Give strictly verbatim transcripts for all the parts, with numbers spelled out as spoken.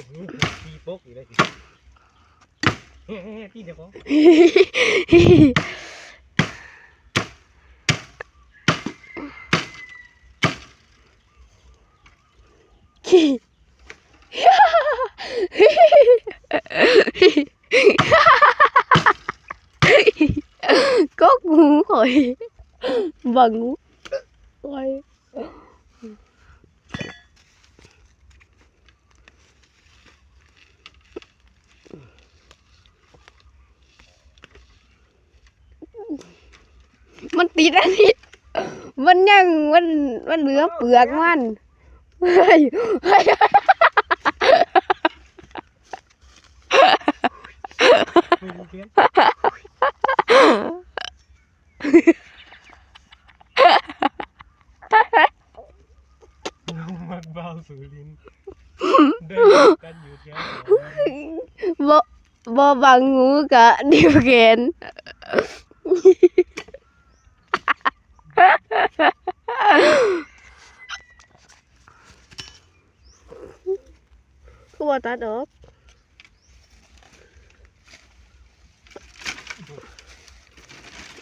ตีปกอีกเลย เฮ้ยๆๆ ตีเดี๋ยวก่อน กกหูข่อย บังหูข่อย มันติดอันนี้ มันยัง มัน มันเหลือเปลือกมัน เฮ้ย เฮ้ย มักเบาสูลิน ได้กันอยู่แค่ บ่ บ่บังหูกะดิบแขน คือบ่ตัดออก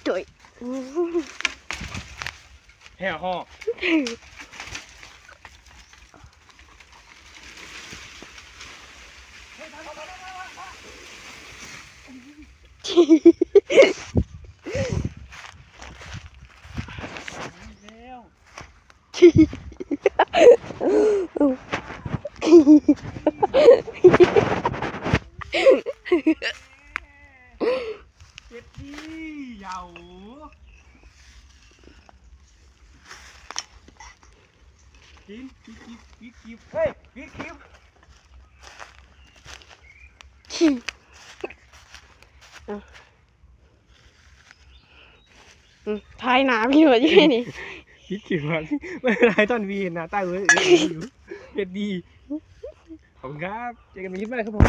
โจ้ย แห่ห่อ เจ็บดีเหยา กิน ปิดคลิป ปิดคลิป เฮ้ย ปิดคลิป อืมถ่ายหน้าพี่ว่าอยู่นี่ ปิดคลิปก่อน ไม่เป็นไร ตอนวีนะ ใต้เว้ย อยู่ เจ็บดี ขอบคุณครับ เจอกันใหม่คลิปหน้าครับผม